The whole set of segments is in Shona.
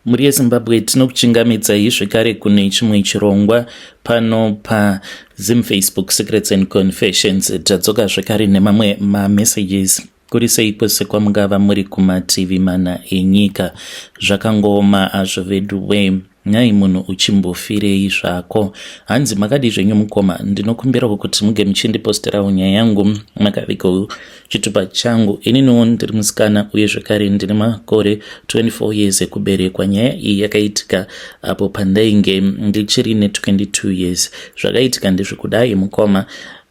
Mhuri yeZimbabwe, tinokuchingamidzai zvekare kune chimwe chirongwa pano paZim Facebook Secrets and Confessions. Tadzoka zvekare nemamwe mamessages. Kuri sei kwese kwamungava muri kumativi mana enyika? Zvakangooma azvo vedu wee. Nhai munhu, uchimbofirei zvako? Hanzi, "Makadii zvenyu mukoma? Ndinokumbirawo kuti muge muchindiposterawo nyaya yangu makavigawo chitupa changu. Ininiwo ndiri musikana uye zvekare ndine makore 24 years ekuberekwa. Nyaya iyi yakaitika apo pandainge ndichiri ne22 years. Zvakaitika ndezvekudai mukoma.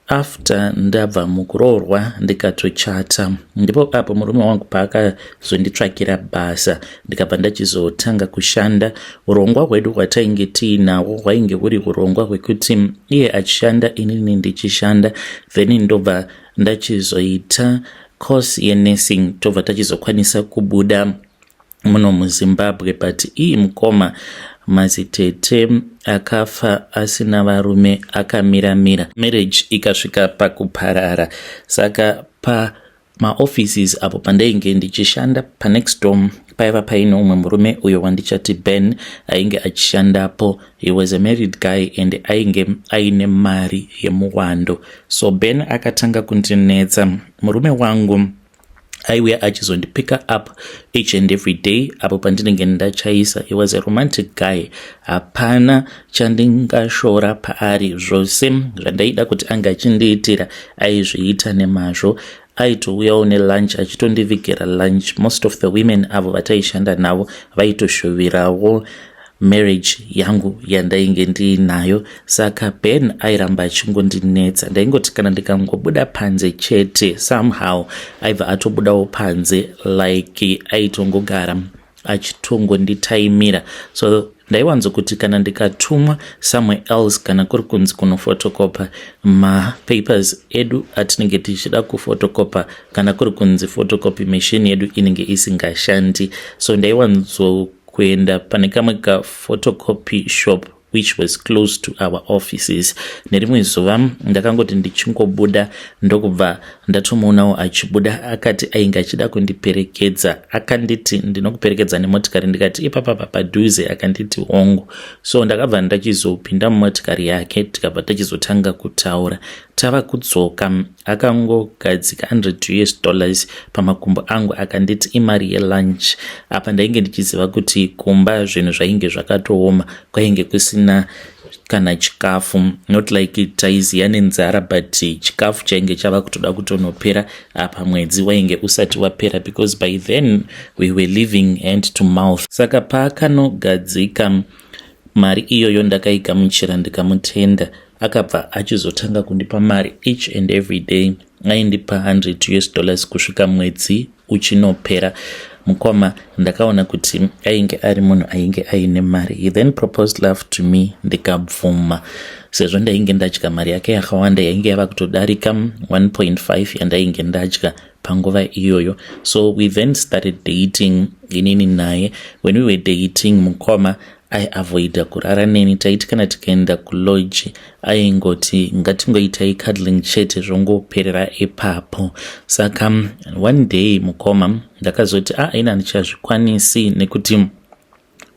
After ndabva mukuroorwa ndikatochata, ndipo apo murume wangu paakazonditsvakira basa, ndikabva ndachizotanga kushanda. Urongwa hwedu hwatainge tiinahwo hwainge huri urongwa hwekuti iye achishanda, inini ndichishanda, then ndobva ndachizoita course yenursing, tobva tachizokwanisa kubuda muno muZimbabwe. But ii mukoma, mazitete akafa asina varume, akamiramira, marriage ikasvika pakuparara. Saka pamaoffices apo pandainge ndichishanda, panext door paiva paine umwe murume uyo wandichati Ben ainge achishandapo. He was a married guy and ainge aine mari yemuwando. So Ben akatanga kundinetsa. Murume wangu aiuya achizondipicka up each and every day apo pandinenge ndachaisa. He was a romantic guy, hapana chandingashora paari. Zvose zvandaida kuti ange achindiitira aizviita nemazvo. Aitouyawo nelunch, achitondivigira lunch. Most of the women avo vataishanda navo vaitoshuvirawo marriage yangu yandainge ndiinayo. Saka Ben airamba achingondinetsa. Ndaingoti kana ndikangobuda panze chete, somehow aibva atobudawo panze, like aitongogara achitongonditaimira. So ndaiwanzokuti kana ndikatumwa somewhere else, kana kuri kunzi kunofotokopa mapapers edu atinenge tichida kufotokopa, kana kuri kunzi photocopy machine yedu inenge isingashandi, so ndaiwanzokuenda pane kamwe kaphotocopy shop which was close to our offices. Nerimwe zuva ndakangoti ndichingobuda, ndokubva ndatomuonawo achibuda. Akati ainge achida kundiperekedza. Akanditi, "Ndinokuperekedza nemotikari." Ndikati, "Ipapapa padhuze?" Akanditi, "Hongu." So ndakabva ndachizopinda mumotikari yake, tikabva tachizotanga kutaura. Tava kudzoka, akangogadzika $100 pamakumbo angu, akanditi imari yelunch. Apa ndainge ndichiziva kuti kumba zvinhu zvainge zvakatooma, kwainge kusina kana chikafu. Not like taiziya nenzara, but chikafu chainge chava kutoda kutonopera. Apa mwedzi wainge usati wapera, because by then we were living hand to mouth. Saka paakanogadzika mari iyoyo, ndakaigamuchira, ndikamutenda. Akabva achizotanga kundipa mari each and every day. Aindipa $100 kusvika mwedzi uchinopera. Mukoma, ndakaona kuti ainge ari munhu ainge aine mari. He then proposed love to me, ndikabvuma, sezvo ndainge ndadya mari yake yakawanda, yainge yava kutodarika 1.5 yandainge ndadya panguva iyoyo. So we then started dating, inini naye. When we were dating, mukoma, aiavoida kurara neni. Taiti kana tikaenda kulodge, aingoti ngatingoitai cuddling chete, zvongoperera ipapo. Saka one day, mukoma, ndakazoti, "A ah, ina handichazvikwanisi, nekuti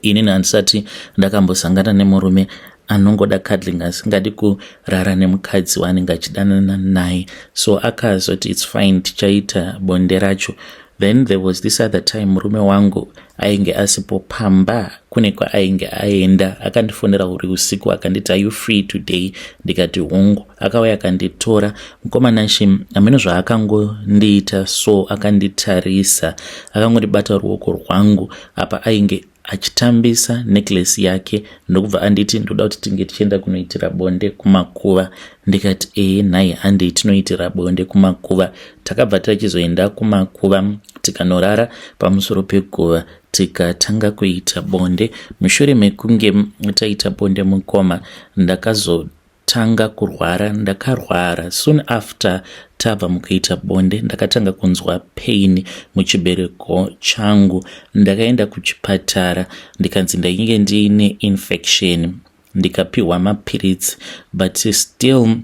inini handisati ndakambosangana nemurume anongoda cuddling asingadi kurara nemukadzi waanenge achidanana naye." So akazoti, "It's fine, tichaita bonde racho." Then there was this other time, murume wangu ainge asipo pamba, kune kwaainge aenda. Akandifonera uri usiku, akanditi, "Are you free today?" Ndikati, "Hongu." Akauya akanditora. Mukoma Nashe, hameno zvaakangondiita so, akanditarisa, akangondibata ruoko rwangu, apa ainge achitambisa necklace yake, ndokubva anditi, "Ndoda kuti tinge tichienda kunoitira bonde kumakuva." Ndikati, "Ee nhai, handei tinoitira bonde kumakuva." Takabva tachizoenda kumakuva, tikanorara pamusoro peguva, tikatanga kuita bonde. Mushure mekunge taita bonde, mukoma, ndakazotanga kurwara. Ndakarwara soon after tabva mukuita bonde. Ndakatanga kunzwa pain muchibereko changu. Ndakaenda kuchipatara, ndikanzi ndainge ndiine infection, ndikapiwa mapiritsi, but still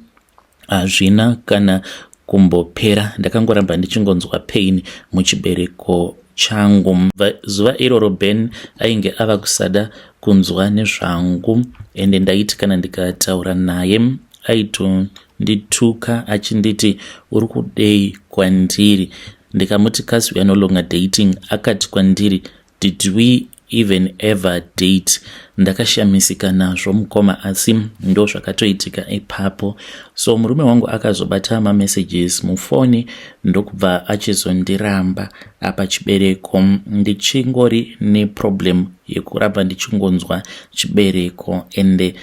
hazvina kana kumbopera. Ndakangoramba ndichingonzwa pain muchibereko. changu. Zuva iroro Ben ainge ava kusada kunzwa nezvangu ende ndaiti kana ndikataura naye aitondituka achinditi uri kudei kwandiri. Ndikamuti kasi we are no longer dating akati kwandiri did we even ever date. Ndakashamisika nazvo mukoma asi ndo zvakatoitika ipapo. So murume wangu akazobata mamessages mufoni ndokubva achizondiramba. Apa chibereko ndichingori neproblem yekuramba ndichingonzwa chibereko ende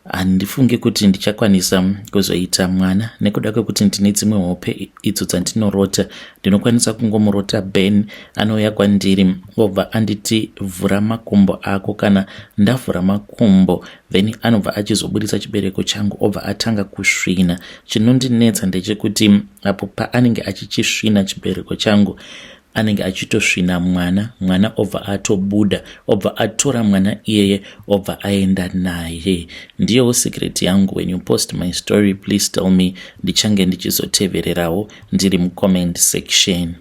handifungi kuti ndichakwanisa kuzoita mwana nekuda kwekuti ndine dzimwe hope idzo dzandinorota. Ndinokwanisa kungomurota Ben anouya kwandiri obva anditi vhura makumbo ako. Kana ndavhura makumbo then anobva achizobudisa chibereko changu obva atanga kusvina. Chinondinetsa ndechekuti apo paanenge achichisvina chibereko changu anenge achitosvina mwana, mwana obva atobuda, obva atora mwana iyeye obva aenda naye. Ndiyowo secret yangu. When you post my story please tell me, ndichange ndichizotevererawo ndiri mucomment section.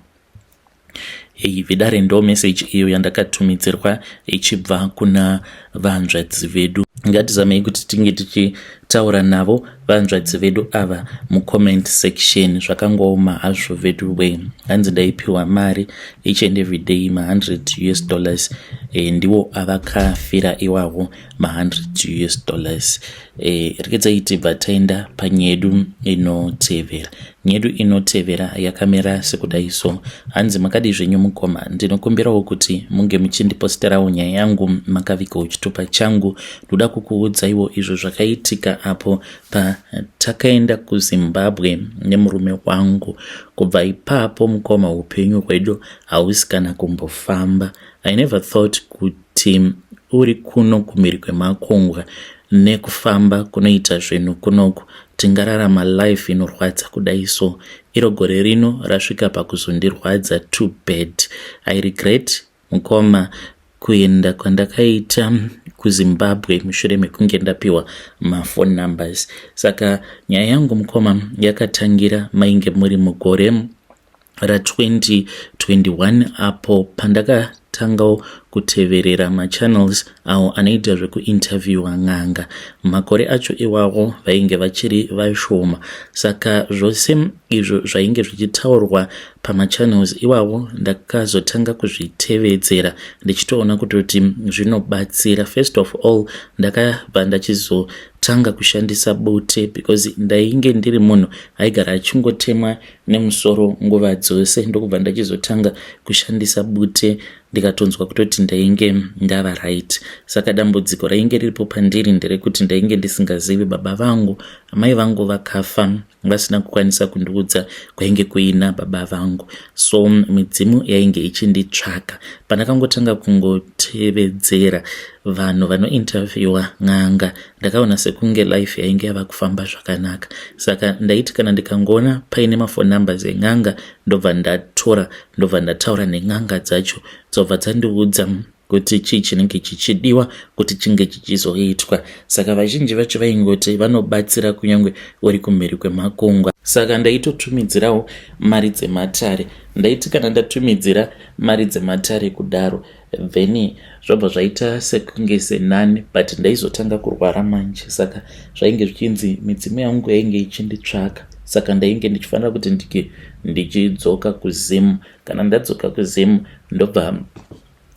Hei vidare, ndo message iyo yandakatumidzirwa ichibva kuna vanzvadzi vedu. Ngatizamei kuti tinge tichitaura navo vanzvadzi vedu ava mucomment section. Zvakangooma hazvo vedu we. Hanzi ndaipiwa mari each and every day, ma100 US dollars. Ndiwo avakafira iwawo ma100 US dollars. Rekedzai tibva taenda panyedu inotevera. Nyedu inotevera yakamira sekudai so. Hanzi makadi zvenyu mukoma, ndinokumbirawo kuti munge muchindiposterawo nyaya yangu makavigawo chitupa changu. Ndoda kukuudzaiwo izvo zvakaitika apo patakaenda kuZimbabwe nemurume wangu. Kubva ipapo mukoma, upenyu hwedu hausi kana kumbofamba. I never thought kuti uri kuno kumhiri kwemakungwa nekufamba kunoita zvinhu kunoku tingararama life inorwadza kudai so. Iro gore rino rasvika pakuzondirwadza too bad. I regret mukoma kuenda kwandakaita kuZimbabwe mushure mekunge ndapiwa maphone numbers. Saka nyaya yangu mukoma yakatangira mainge muri mugore ra2021 apo pandakatangawo kuteverera machannels awo anoita zvekuinterviewa n'anga. Makore acho iwawo vainge vachiri vashoma, saka zvose izvo zvainge zvichitaurwa pamachannels iwawo ndakazotanga kuzvitevedzera ndichitoona kutoti zvinobatsira. First of all ndakabva ndachizotanga kushandisa bute because ndainge ndiri munhu aigara achingotemwa nemusoro nguva dzose, ndokubva ndachizotanga kushandisa bute ndikatonzwa kutoti ndainge ndava right. Saka dambudziko rainge riripo pandiri nderekuti ndainge ndisingazivi baba vangu. Amai vangu vakafa vasina kukwanisa kundiudza kwainge kuina baba vangu, so midzimu yainge ichinditsvaka. Pandakangotanga kungotevedzera vanhu vanointerviewa n'anga ndakaona sekunge life yainge yava kufamba zvakanaka. Saka ndaiti kana ndikangoona paine maphone numbers en'anga ndobva ndatora, ndobva ndataura nen'anga dzacho, dzobva dzandiudza kuti chii chinenge chichidiwa kuti chinge chichizoitwa. Saka vazhinji vacho vaingoti vanobatsira kunyange uri kumhiri kwemakungwa. Saka ndaitotumidzirawo mari dzematare. Ndaiti kana ndatumidzira mari dzematare kudaro then zvobva zvaita sekunge senani, but ndaizotanga kurwara manje. Saka zvainge zvichinzi midzimu yangu yainge ichinditsvaka, saka ndainge ndichifanira kuti ndike ndichidzoka kuZimu. Kana ndadzoka kuZimu ndobva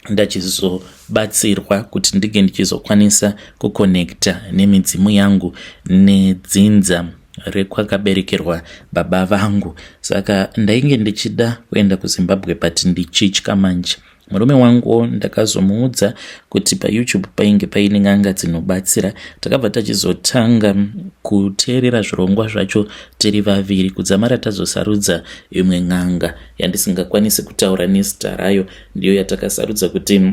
ndachizobatsirwa kuti ndinge ndichizokwanisa kuconnecta nemidzimu yangu nedzinza rekwakaberekerwa baba vangu. Saka ndainge ndichida kuenda kuZimbabwe but ndichitya manje. Murume wangu ndakazomuudza kuti paYouTube painge paine n'anga dzinobatsira. Takabva tachizotanga kuteerera zvirongwa zvacho tiri vaviri kudzamara tazosarudza imwe n'anga yandisingakwanisi kutaura nezita rayo. Ndiyo yatakasarudza kuti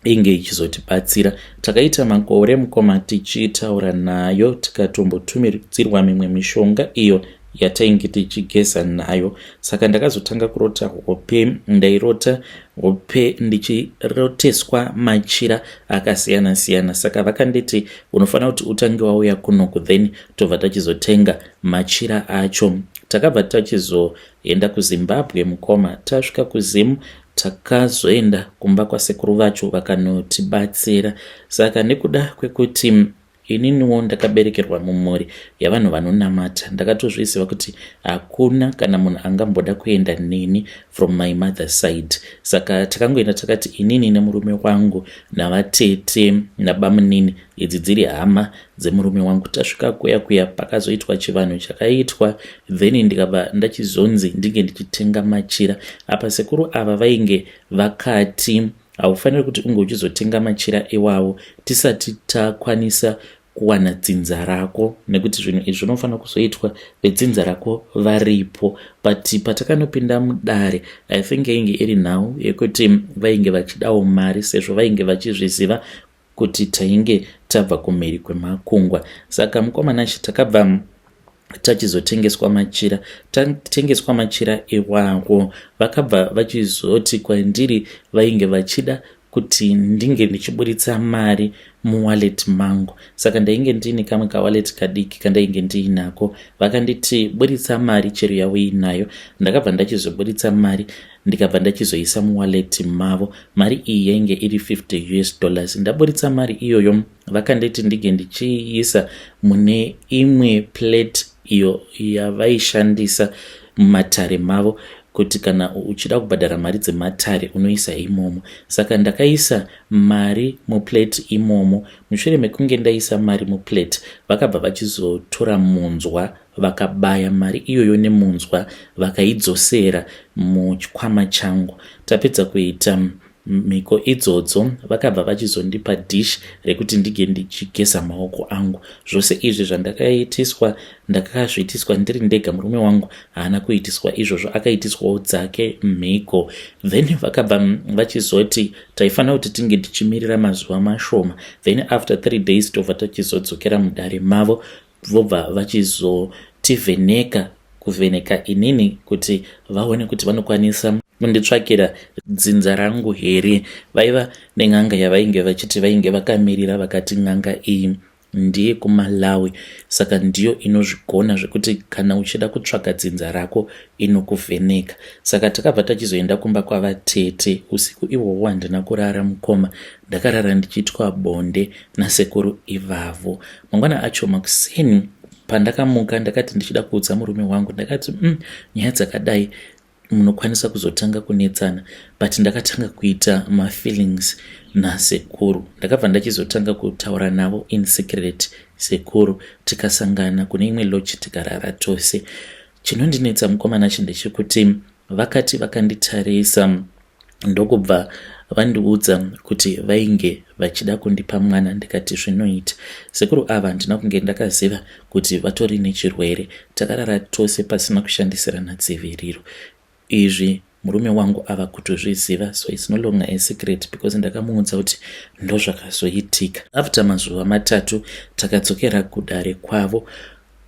inge ichizotibatsira. Takaita makore mukoma tichitaura nayo, tikatombotumidzirwa mimwe mishonga iyo yatainge tichigeza nayo. Saka ndakazotanga kurota hope. Ndairota hope ndichiroteswa machira akasiyana siyana. Saka vakanditi unofanira kuti utange wauya kunoku then tobva tachizotenga machira acho. Takabva tachizoenda kuZimbabwe mukoma. Tasvika kuZimu. Takazoenda kumba kwasekuru vacho vakanotibatsira. Saka nekuda kwekuti ininiwo ndakaberekerwa mumhuri yavanhu vanonamata, ndakatozviziva kuti hakuna kana munhu angamboda kuenda neni from my mother side. Saka takangoenda takati inini nemurume wangu navatete nabamunini, idzi dziri hama dzemurume wangu. Tasvika kuya kuya pakazoitwa chivanhu chakaitwa, then ndikabva ndachizonzi ndinge ndichitenga machira. Apa sekuru ava vainge vakati haufaniri kuti unge uchizotenga machira iwawo tisati takwanisa kuwana dzinza rako, nekuti zvinhu izvi zvinofanira kuzoitwa vedzinza rako varipo. But patakanopinda mudare, I think yainge iri nhau yekuti vainge vachidawo mari, sezvo vainge vachizviziva kuti tainge tabva kumhiri kwemakungwa. Saka mukomanachi, takabva tachizotengeswa machira. Tatengeswa machira iwawo, vakabva vachizoti kwandiri vainge vachida kuti ndinge ndichiburitsa mari muwallet mangu. Saka ndainge ndiine kamwe kawallet kadiki kandainge ndiinako. Vakanditi buritsa mari chero yauinayo. Ndakabva ndachizoburitsa mari, ndikabva ndachizoisa muwallet mavo. Mari iyi yainge iri 50 US dollars. Ndaburitsa mari iyoyo, vakanditi ndinge ndichiisa mune imwe plate iyo yavaishandisa mumatare mavo, kuti kana uchida kubhadhara mari dzematare unoisa imomo. Saka ndakaisa mari muplate imomo. Mushure mekunge ndaisa mari muplate, vakabva vachizotora munzwa, vakabaya mari iyoyo nemunzwa, vakaidzosera muchikwama changu. Tapedza kuita mhiko idzodzo, vakabva vachizondipa dish rekuti ndinge ndichigeza maoko angu. Zvose izvi zvandakaitiswa, ndakazviitiswa ndiri ndega. Murume wangu haana kuitiswa izvozvo, akaitiswawo dzake mhiko. Then vakabva vachizoti taifanira kuti tinge tichimirira mazuva mashoma, then after 3 days tobva tachizodzokera mudare mavo, vobva vachizotivheneka, kuvheneka inini kuti vaone kuti vanokwanisa kunditsvakira dzinza rangu here. Vaiva nen'anga yavainge vachiti vainge vakamirira. Vakati n'anga iyi ndiye kuMalawi, saka ndiyo inozvigona zvekuti kana uchida kutsvaga dzinza rako inokuvheneka. Saka takabva tachizoenda kumba kwavatete. Usiku ihwohwo handina kurara, mukoma. Ndakarara ndichiitwa bonde nasekuru ivavo. Mangwana acho makuseni pandakamuka, ndakati ndichida kuudza murume wangu, ndakati, nyaya dzakadai munokwanisa kuzotanga kunetsana, but ndakatanga kuita mafeelings nasekuru." Ndakabva ndachizotanga kutaura navo in secret sekuru, tikasangana kune imwe lodge, tikarara tose. Chinondinetsa, mukomana, ndechekuti vakati vakanditarisa, ndokubva vandiudza kuti vainge vachida kundipa mwana. Ndikati zvinoita. Sekuru ava handina kunge ndakaziva kuti vatori nechirwere. Takarara tose pasina kushandisirana dziviriro. Izvi murume wangu ava kutozviziva, so it's no longer a secret because ndakamuudza kuti ndozvakazoitika. After mazuva 3 takadzokera kudare kwavo,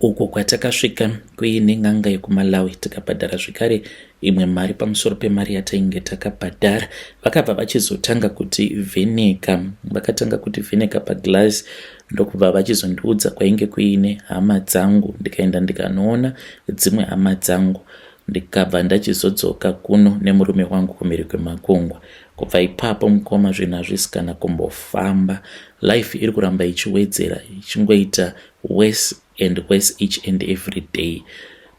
uko kwatakasvika kuine n'anga yekuMalawi. Tikabhadhara zvekare imwe mari pamusoro pemari yatainge takabhadhara. Vakabva vachizotanga kutivheneka. Vakatanga kutivheneka paglass, ndokubva vachizondiudza kwainge kuine hama dzangu. Ndikaenda ndikanoona dzimwe hama dzangu, ndikabva ndachizodzoka kuno nemurume wangu kumhiri kwemakungwa. Kubva ipapo, mukoma, zvinhu hazvisi kana kumbofamba. Life iri kuramba ichiwedzera, ichingoita worse and worse each and every day.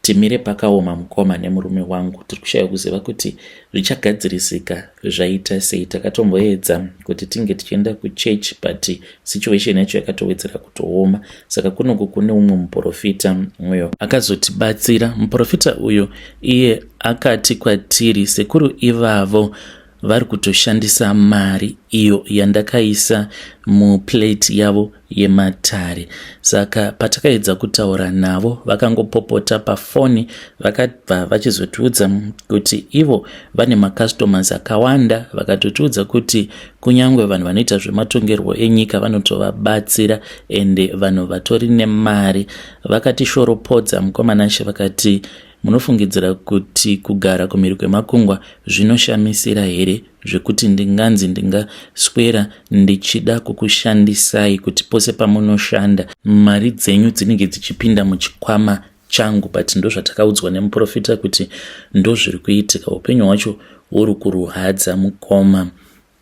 Timire pakaoma, mukoma, nemurume wangu. Tiri kushaya kuziva kuti zvichagadzirisika zvaita sei. Takatomboedza kuti tinge tichienda kuchechi, but situation yacho yakatowedzera kutooma. Saka kunoku kune umwe muprofita uyo akazotibatsira. Muprofita uyu iye akati kwatiri sekuru ivavo vari kutoshandisa mari iyo yandakaisa muplate yavo yematare. Saka patakaedza kutaura navo, vakangopopota pafoni. Vakabva vachizotiudza kuti ivo vane macustomers akawanda. Vakatotiudza kuti kunyange vanhu vanoita zvematongerwo enyika vanotovabatsira, ende vanhu vatori nemari. Vakatishoropodza, mukomanashe. Vakati, "Munofungidzira kuti kugara kumhiri kwemakungwa zvinoshamisira here, zvekuti ndinganzi ndingaswera ndichida kukushandisai kuti pose pamunoshanda mari dzenyu dzinenge dzichipinda muchikwama changu?" But ndozvatakaudzwa nemuprofita kuti ndozviri kuitika. Upenyu hwacho uri kurwadza mukoma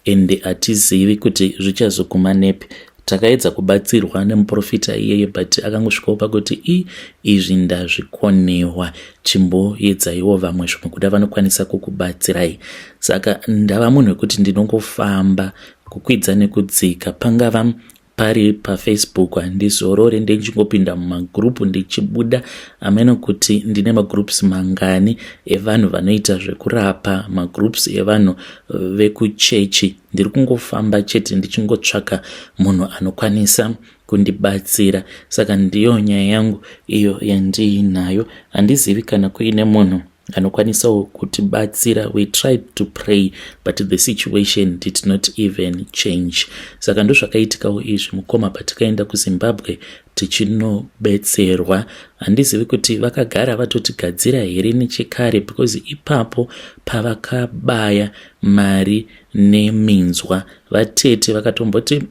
ende hatizivi kuti zvichazoguma nepi. Takaedza kubatsirwa nemuporofita iyeye but akangosvikawo pakuti i izvi ndazvikonewa, chimboedzaiwo vamwe zvimwe kuda vanokwanisa kukubatsirai. Saka ndava munhu wekuti ndinongofamba kukwidza nekudzika, pangava pari pafacebook handizorore, ndichingopinda mumagroup ndichibuda, ameno kuti ndine magroups mangani evanhu vanoita zvekurapa, magroups evanhu vekuchechi. Ndiri kungofamba chete ndichingotsvaka munhu anokwanisa kundibatsira. Saka ndiyo nyaya yangu iyo yandiinayo. Handizivi kana kuine munhu anokwanisawo kutibatsira. We tried to pray, but the situation did not even change. Saka ndozvakaitikawo izvi mukoma patikaenda kuZimbabwe tichinobetserwa. Handizivi kuti vakagara vatotigadzira here nechekare, because ipapo pavakabaya mari neminzwa, vatete vakatomboti,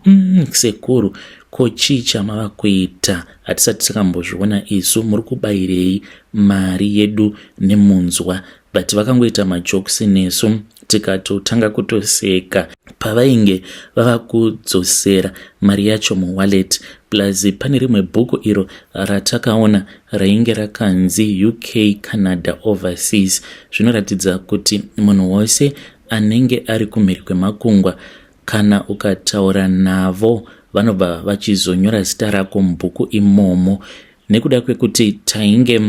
Sekuru, ko chii chamava kuita? Hatisati takambozviona isu. Muri kubayirei mari yedu nemunzwa?" But vakangoita majokes nesu, tikatotanga kutoseka pavainge vava kudzosera mari yacho muwallet. Plus pane rimwe bhuku iro ratakaona rainge rakanzi UK, Canada, overseas. Zvinoratidza kuti munhu wose anenge ari kumhiri kwemakungwa, kana ukataura navo, vanobva vachizonyora zita rako mubhuku imomo. Nekuda kwekuti tainge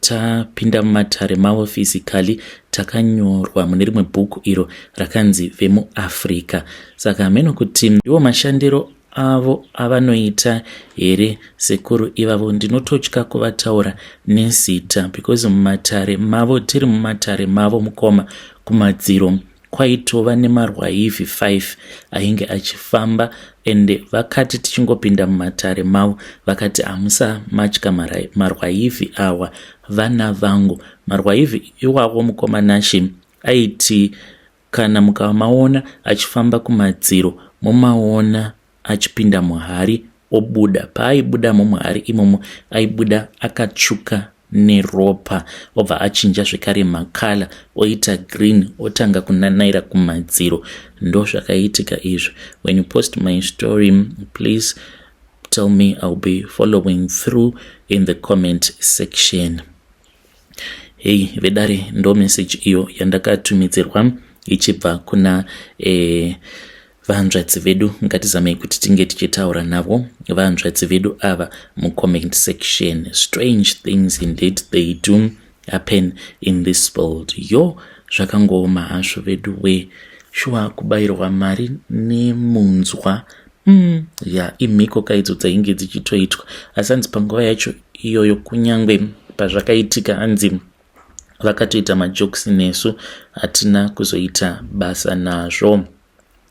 tapinda mumatare mavo physically, takanyorwa mune rimwe bhuku iro rakanzi vemuAfrica. Saka hameno kuti ndiwo mashandiro avo avanoita here sekuru ivavo. Ndinototya kuvataura nezita because mumatare mavo, tiri mumatare mavo mukoma, kumadziro kwaitova nemarwaivhi 5 ainge achifamba. Ende vakati tichingopinda mumatare mavo, vakati, "Hamusamatya marwaivhi awa, vana vangu." Marwaivhi iwawo, mukoma Nashi, aiti kana mukamaona achifamba kumadziro, mumaona achipinda muhari obuda. Paaibudamo muhari imomo, aibuda akatsvuka neropa, obva achinja zvekare macolour, oita green, otanga kunanaira kumadziro. Ndo zvakaitika izvo. When you post my story, please tell me. I'll be following through in the comment section. Hei vedare, ndo message iyo yandakatumidzirwa ichibva kuna vahanzvadzi vedu. Ngatizamei kuti tinge tichitaura navo vahanzvadzi vedu ava mucomment section. Strange things indeed, they do happen in this world. Yo, zvakangooma hazvo vedu we. Shuwa, kubayirwa mari nemunzwa, ya imhiko kaidzo dzainge dzichitoitwa. Asi hanzi panguva yacho iyoyo, kunyange pazvakaitika, hanzi vakatoita majokes nesu, hatina kuzoita basa nazvo.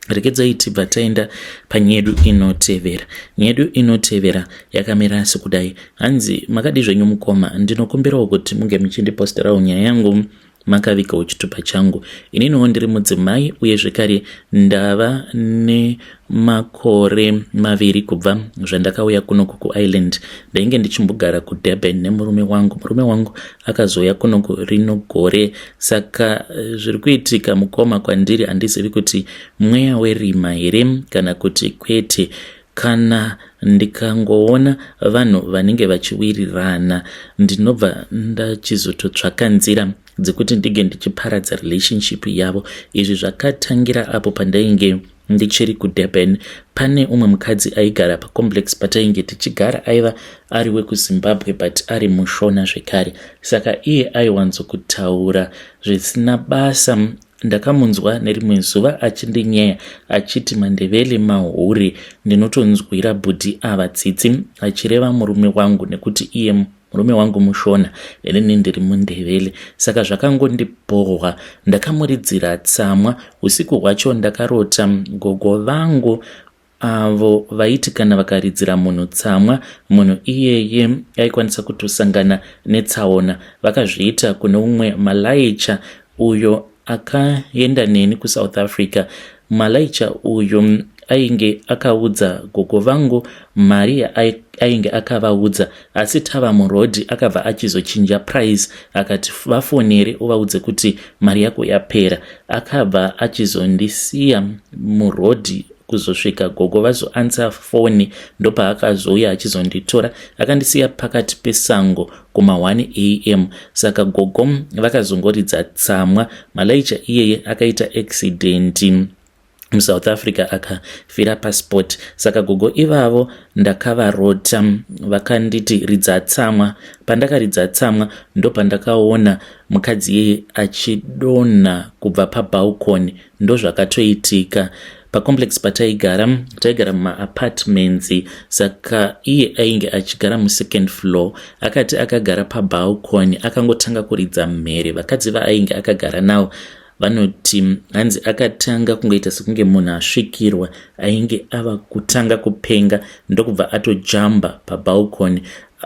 Regedzai tibva taenda panyedu inotevera. Nyedu inotevera yakamira sekudai. Hanzi, "Makadi zvenyu mukoma? Ndinokumbirawo kuti munge muchindiposterawo nyaya yangu makavigawo chitupa changu. Ininiwo ndiri mudzimai, uye zvekare ndava nemakore 2 kubva zvandakauya kunoku kuIreland. Ndainge ndichimbogara kuDurban nemurume wangu. Murume wangu akazouya kunoku rino gore. Saka zviri kuitika mukoma kwandiri, handizivi kuti mweya werima here kana kuti kwete. Kana ndikangoona vanhu vanenge vachiwirirana, ndinobva ndachizototsvaka nzira dzekuti ndinge ndichiparadza relationship yavo. Izvi zvakatangira apo pandainge ndichiri kuDurban. Pane umwe mukadzi aigara pacomplex patainge tichigara. Aiva ari wekuZimbabwe but ari muShona zvekare. Saka iye aiwanzokutaura zvisina basa. Ndakamunzwa nerimwe zuva achindinyeya achiti maNdevele mahure. Ndinotonzwira bhudhi ava tsitsi, achireva murume wangu, nekuti iye murume wangu muShona, inini ndiri muNdevele. Saka zvakangondibhohwa, ndakamuridzira tsamwa. Usiku hwacho ndakarota gogo vangu avo vaiti kana vakaridzira munhu tsamwa, munhu iyeye aikwanisa kutosangana netsaona. Vakazviita kune umwe malaicha uyo akaenda neni kuSouth Africa. Malaicha uyu ainge akaudza gogo vangu mari yaainge akavaudza, asi tava murodhi akabva achizochinja price, akati vafonere uvaudze kuti mari yako yapera. Akabva achizondisiya murodhi kuzosvika gogo vazoansa foni, ndopaakazouya achizonditora. Akandisiya pakati pesango kuma 1 am. Saka gogo vakazongoridza tsamwa. Malaicha iyeye akaita accident muSouth Africa, akafira paspot. Saka gogo ivavo ndakavarota vakanditi ridza tsamwa. Pandakaridza tsamwa, ndopandakaona mukadzi iyeye achidonha kubva pabalcony. Ndozvakatoitika pacomplex pataigara. Taigara mumaapartments, saka iye ainge achigara musecond floor. Akati akagara pabalcony, akangotanga kuridza mhere. Vakadzi vaainge akagara navo vanoti hanzi akatanga kungoita sekunge munhu asvikirwa, ainge ava kutanga kupenga, ndokubva atojamba pabalcony.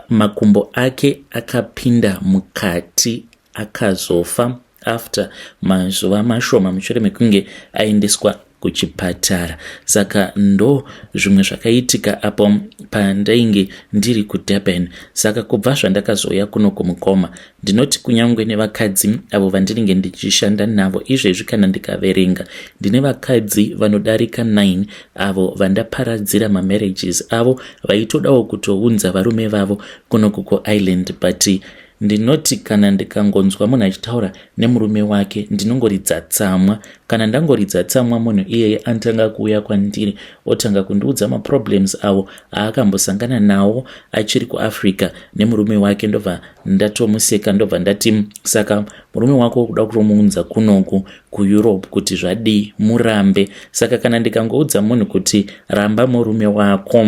Makumbo ake akapinda mukati, akazofa after mazuva mashoma mushure mekunge aendeswa kuchipatara. Saka ndo zvimwe zvakaitika apo pandainge ndiri kuDurban. Saka kubva zvandakazouya kuno kumukoma, ndinoti kunyange nevakadzi avo vandinenge ndichishanda navo izvezvi, kana ndikaverenga, ndine vakadzi vanodarika 9 avo vandaparadzira mamarriages avo, vaitodawo kutounza varume vavo kuno kuIreland. But ndinoti kana ndikangonzwa munhu achitaura nemurume wake, ndinongoridza tsamwa. Kana ndangoridza tsamwa, munhu iyeye anotanga kuuya kwandiri, otanga kundiudza maproblems avo aakambosangana nawo achiri kuAfrica nemurume wake. Ndobva ndatomuseka, ndobva ndati, "Saka murume wako kuda kutomuunza kunoku kuEurope kuti zvadii? Murambe." Saka kana ndikangoudza munhu kuti ramba murume wako,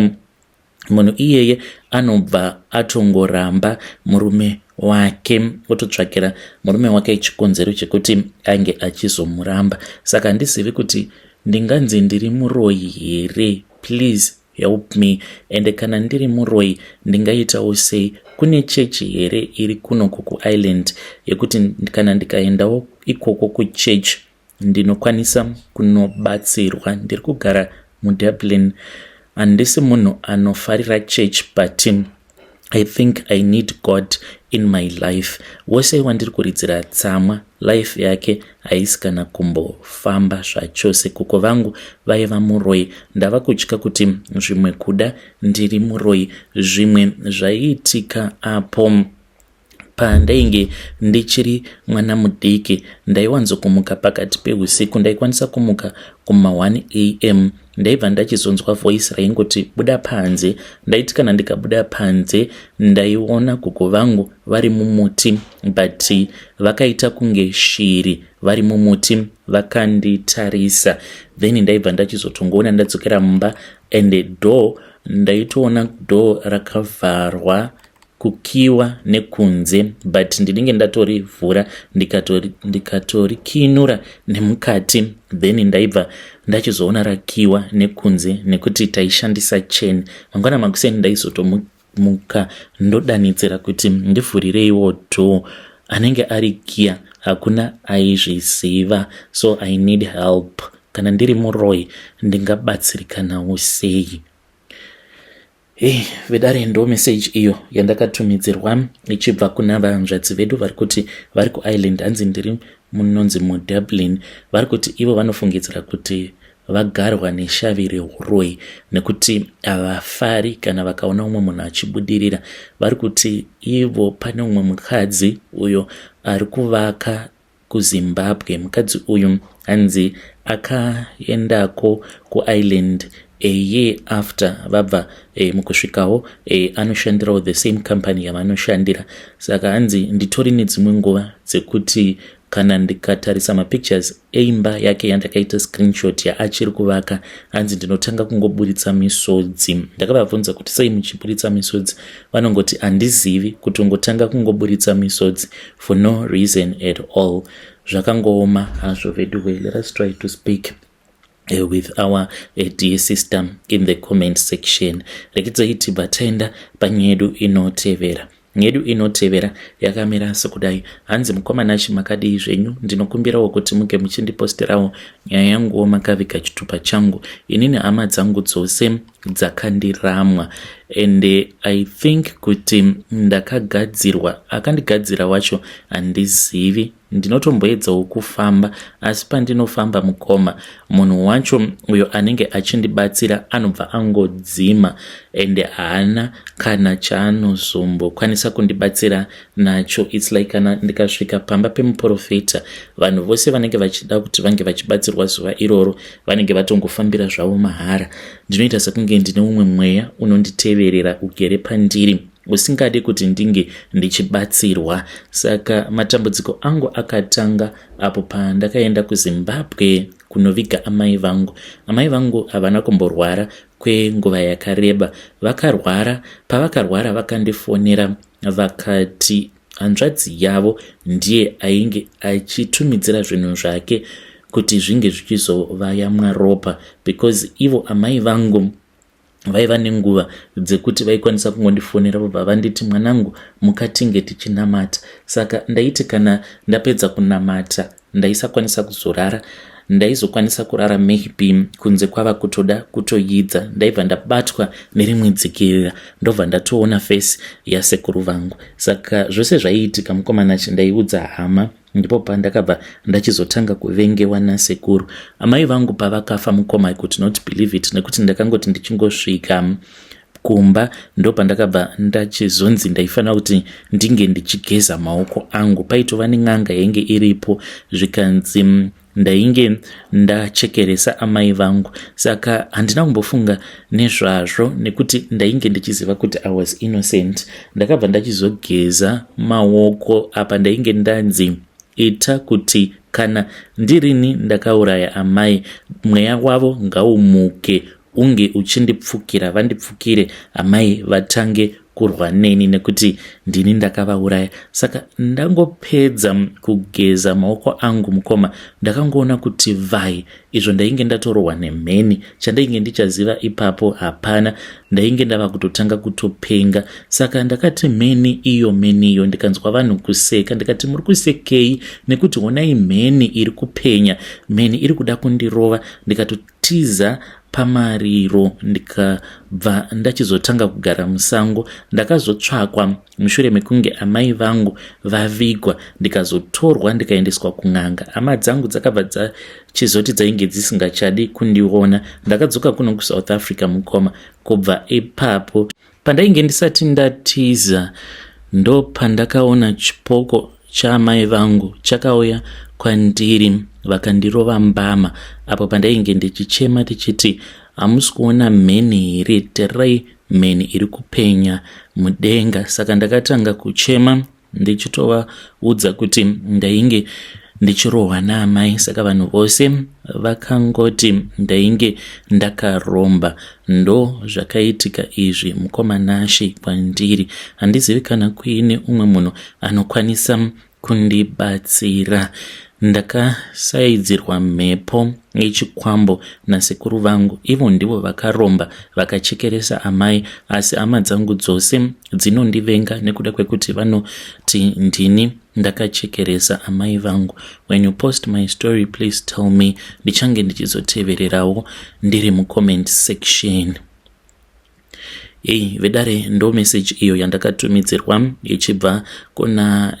munhu iyeye anobva atongoramba murume wake, ototsvakira murume wake chikonzero chekuti ange achizomuramba. Saka handizivi kuti ndinganzi ndiri muroyi here. Please help me. Ende kana ndiri muroyi, ndingaitawo sei? Kune chechi here iri kunoku kuIreland yekuti kana ndikaendawo ikoko kuchechi ndinokwanisa kunobatsirwa? Ndiri kugara muDublin. Handisi munhu anofarira church, but I think I need God in my life. Wose wandiri kuridzira tsamwa, life yake haisi kana kumbofamba zvachose. Kuko vangu vaiva muroyi. Ndava kutya kuti zvimwe kuda ndiri muroyi. Zvimwe zvaiitika apo pandainge ndichiri mwana mudiki, ndaiwanzokumuka pakati peusiku. Ndaikwanisa kumuka kuma1 am. Ndaibva ndachizonzwa voice raingoti, "Buda panze." Ndaiti kana ndikabuda panze, ndaiona gogo vangu vari mumuti, but vakaita kunge shiri vari mumuti vakanditarisa. Then ndaibva ndachizotongoona ndadzokera mumba, and door, ndaitoona door rakavharwa, kukiwa nekunze, but ndinenge ndatorivhura, ndikatorikinura nemukati. Then ndaibva ndachizoona rakiwa nekunze nekuti taishandisa chain. Mangwana makuseni ndaizotomuka, ndodanidzira kuti, "Ndivhurireiwo door." Anenge ari kiya, hakuna aizviziva. So I need help. Kana ndiri muroyi, ndingabatsirikanawo sei? Hei vedare, ndo message iyo yandakatumidzirwa ichibva kuna vanzvadzi vedu vari kuti vari kuIreland. Hanzi ndiri munonzi muDublin. Vari kuti ivo vanofungidzira kuti vagarwa neshavi reuroyi nekuti havafari kana vakaona umwe munhu achibudirira. Vari kuti ivo pane umwe mukadzi uyo ari kuvaka kuZimbabwe. Mukadzi uyu hanzi akaendako kuIreland a year after vabva mukusvikawo. Anoshandirawo the same company yavanoshandira. Saka hanzi nditori nedzimwe nguva dzekuti kana ndikatarisa mapictures eimba yake yandakaita screenshot yaachiri kuvaka, hanzi ndinotanga kungoburitsa misodzi. Ndakavabvunza kuti sei muchiburitsa misodzi, vanongoti handizivi, kutongotanga kungoburitsa misodzi for no reason at all. Zvakangooma hazvo veduwe. Let us try to speak with our dear sister in the comment section. Rekedzai tibva taenda panyaya yedu inotevera. Yedu inotevera yakamira sekudai. Hanzi mukoma Nashy makadii zvenyu? Ndinokumbirawo kuti muge muchindiposterawo nyaya yanguwo makaviga chitupa changu. Inini hama dzangu dzose dzakandiramwa ende I think kuti ndakagadzirwa akandigadzira wacho handizivi. Ndinotomboedzawo kufamba asi pandinofamba mukoma munhu wacho uyo anenge achindibatsira anobva angodzima ende haana kana chaanozombokwanisa kundibatsira nacho. Its like kana ndikasvika pamba pemuporofita vanhu vose vanenge vachida kuti vange vachibatsirwa zuva iroro vanenge vatongofambira zvavo mahara. Ndinoita sekunge ndine umwe mweya unonditeverera ugere pandiri usingade kuti ndinge ndichibatsirwa. Saka matambudziko angu akatanga apo pandakaenda kuZimbabwe kunoviga amai vangu. Amai vangu havana kumborwara kwenguva yakareba. Vakarwara, pavakarwara vakandifonera vakati hanzvadzi yavo ndiye ainge achitumidzira zvinhu zvake kuti zvinge zvichizovayamwa ropa because ivo amai vangu vaiva nenguva dzekuti vaikwanisa kungondifonera vobva vanditi mwanangu mukatinge tichinamata. Saka ndaiti kana ndapedza kunamata ndaisakwanisa kuzorara, ndaizokwanisa kurara maybe kunze kwava kutoda kutoyidza, ndaibva ndabatwa nerimwe dzikirira ndobva ndatoona face yasekuru vangu. Saka zvose zvaiitika mukomana ndaiudza hama. Ndipo pandakabva ndachizotanga kuvengewa nasekuru. Amai vangu pavakafa mukoma I could not believe it nekuti ndakangoti ndichingosvika kumba ndopandakabva ndachizonzi ndaifanira kuti ndinge ndichigeza maoko angu. Paitova nen'anga yainge iripo zvikanzi ndainge ndachekeresa amai vangu saka handina kumbofunga nezvazvo nekuti ndainge ndichiziva kuti I was innocent. Ndakabva ndachizogeza maoko apa ndainge ndanzi ita kuti kana ndirini ndakauraya amai mweya wavo ngaumuke unge uchindipfukira vandipfukire amai vatange kurwa neni nekuti ndini ndakavauraya. Saka ndangopedza kugeza maoko angu mukoma ndakangoona kuti vhai izvo ndainge ndatorohwa nemheni. Chandainge ndichaziva ipapo hapana, ndainge ndava kutotanga kutopenga. Saka ndakati mheni iyo mheni iyo ndikanzwa vanhu kuseka ndikati muri kusekei nekuti honai mheni iri kupenya, mheni iri kuda kundirova. Ndikatotiza pamariro ndikabva ndachizotanga kugara musango. Ndakazotsvakwa mushure mekunge amai vangu vavigwa ndikazotorwa ndikaendeswa kun'anga. Hama dzangu dzakabva dzachizoti dzainge dzisingachadi kundiona. Ndakadzoka kuno kuSouth Africa mukoma. Kubva ipapo Pandainge ndisati ndatiza ndopandakaona chipoko chaamai vangu chakauya kwandiri vakandirova mbama apo pandainge ndichichema tichiti hamusi kuona mheni here tererai mheni iri kupenya mudenga. Saka ndakatanga kuchema ndichitovaudza kuti ndainge ndichirohwa naamai saka vanhu vose vakangoti ndainge ndakaromba. Ndo zvakaitika izvi mukoma Nashy kwandiri. Handizivi kana kuine umwe munhu anokwanisa kundibatsira. Ndakasaidzirwa mhepo yechikwambo nasekuru vangu. Ivo ndivo vakaromba vakachekeresa amai asi hama dzangu dzose dzinondivenga nekuda kwekuti vanoti ndini ndakachekeresa amai vangu. When you post my story please tell me, ndichange ndichizotevererawo ndiri mucomment section. Hey, vedare ndo message iyo yandakatumidzirwa ichibva kuna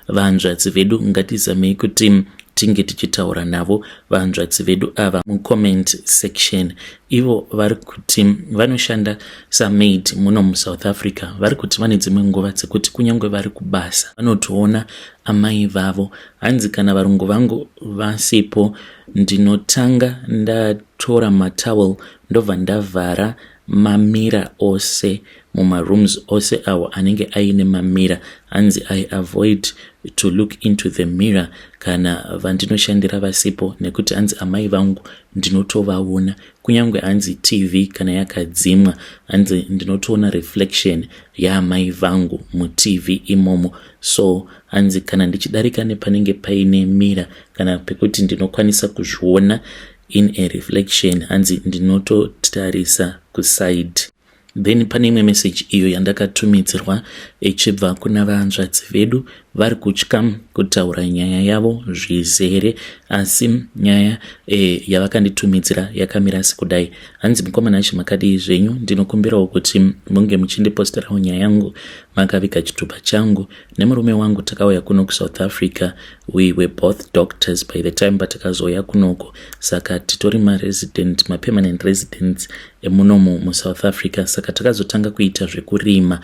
vanzvadzi vedu. Ngatizamei kuti tinge tichitaura navo vanzvadzi vedu ava mucomment section. Ivo vari kuti vanoshanda samaid muno muSouth Africa. Vari kuti vane dzimwe nguva dzekuti kunyange vari kubasa vanotoona amai vavo. Hanzi kana varungu vangu vasipo ndinotanga ndatora matowel ndobva ndavhara mamira ose mumarooms ose awo anenge aine mamira. Hanzi I avoid to look into the mirror kana vandinoshandira vasipo nekuti hanzi amai vangu ndinotovaona kunyange hanzi TV kana yakadzimwa hanzi ndinotoona reflection yaamai vangu muTV imomo. So hanzi kana ndichidarika nepanenge paine mirror kana pekuti ndinokwanisa kuzviona in a reflection hanzi ndinototarisa kuside. Then pane imwe message iyo yandakatumidzirwa ichibva kuna vahanzvadzi vedu vari kutya kutaura nyaya yavo zvizere, asi nyaya yavakanditumidzira yakamira sekudai. Hanzi, "Mukomana achi, makadii zvenyu? Ndinokumbirawo kuti munge muchindiposterawo nyaya yangu makaviga chitupa changu. Nemurume wangu takauya kuno kuSouth Africa. We were both doctors by the time patakazouya kunoko, saka titori maresident, mapermanent residents emunomu muSouth Africa. Saka takazotanga kuita zvekurima.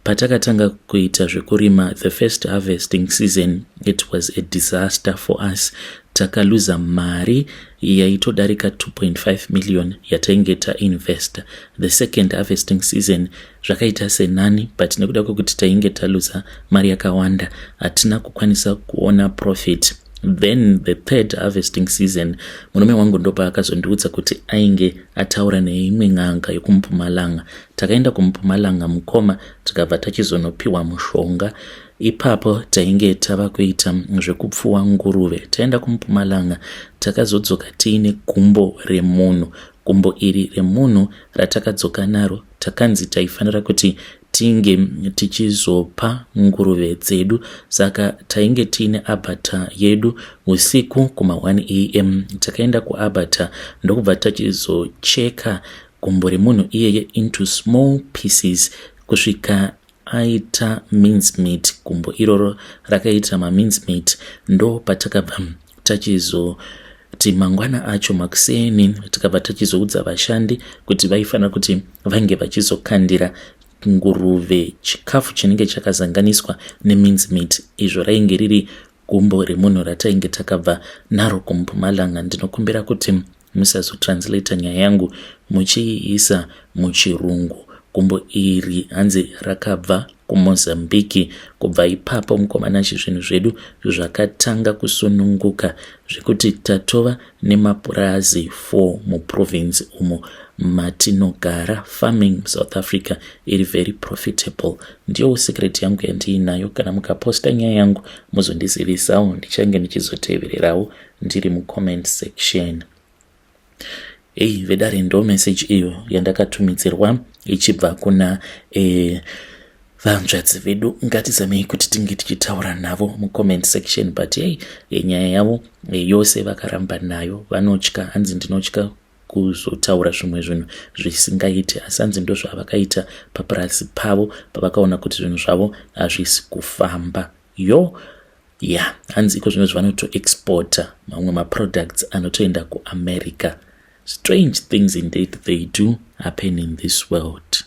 Patakatanga kuita zvekurima, the first harvesting season, it was a disaster for us. Takaluza mari yaitodarika 2.5 million yatainge tainvesta. The second harvesting season zvakaita senani, but nekuda kwekuti tainge taluza mari yakawanda, hatina kukwanisa kuona profit. Then the third harvesting season, murume wangu ndopaakazondiudza kuti ainge ataura neimwe n'anga yekuMpumalanga. Takaenda kuMpumalanga, mukoma, tikabva tachizonopiwa mushonga. Ipapo tainge tava kuita zvekupfuwa nguruve. Taenda kuMpumalanga, takazodzoka tiine gumbo remunhu. Gumbo iri remunhu ratakadzoka naro, takanzi taifanira kuti tinge tichizopa nguruve dzedu. Saka tainge tiine abattoir yedu. Usiku kuma1 am takaenda kuabattoir, ndokubva tachizocheka gumbo remunhu iyeye into small pieces kusvika aita mince meat. Gumbo iroro rakaita mamince meat. Ndo patakabva tachizoti mangwana acho makuseni, tikabva tachizoudza vashandi kuti vaifanira kuti vange vachizokandira nguruve chikafu chinenge chakazanganiswa nemince meat, izvo rainge riri gumbo remunhu ratainge takabva naro kuMpumalanga. Ndinokumbira kuti musazotranslata nyaya yangu muchiiisa muchirungu. Gumbo iri hanzi rakabva kuMozambiki. Kubva ipapo, mukomanachi, zvinhu zvedu zvakatanga kusununguka zvekuti tatova nemapurazi 4 muprovince umo matinogara. Farming South Africa iri very profitable. Ndiyo secret yangu yandiinayo. Kana mukaposta nyaya yangu, muzondizivisawo, ndichange ndichizotevererawo ndiri mucomment section." Ei vedare, ndo message iyo yandakatumidzirwa ichibva kuna vanzvadzi vedu. Ngatizamei kuti tinge tichitaura navo mucomment section, but ei, nyaya yavo yose vakaramba nayo. Vanotya, hanzi, "Ndinotya kuzotaura zvimwe zvinhu zvisingaiti," asi hanzi ndo zvavakaita papurasi pavo pavakaona kuti zvinhu zvavo hazvisi kufamba. Yo ya yeah. Hanzi iko zvino zvavanotoexporta mamwe maproducts anotoenda kuAmerica. Strange things indeed, they do happen in this world.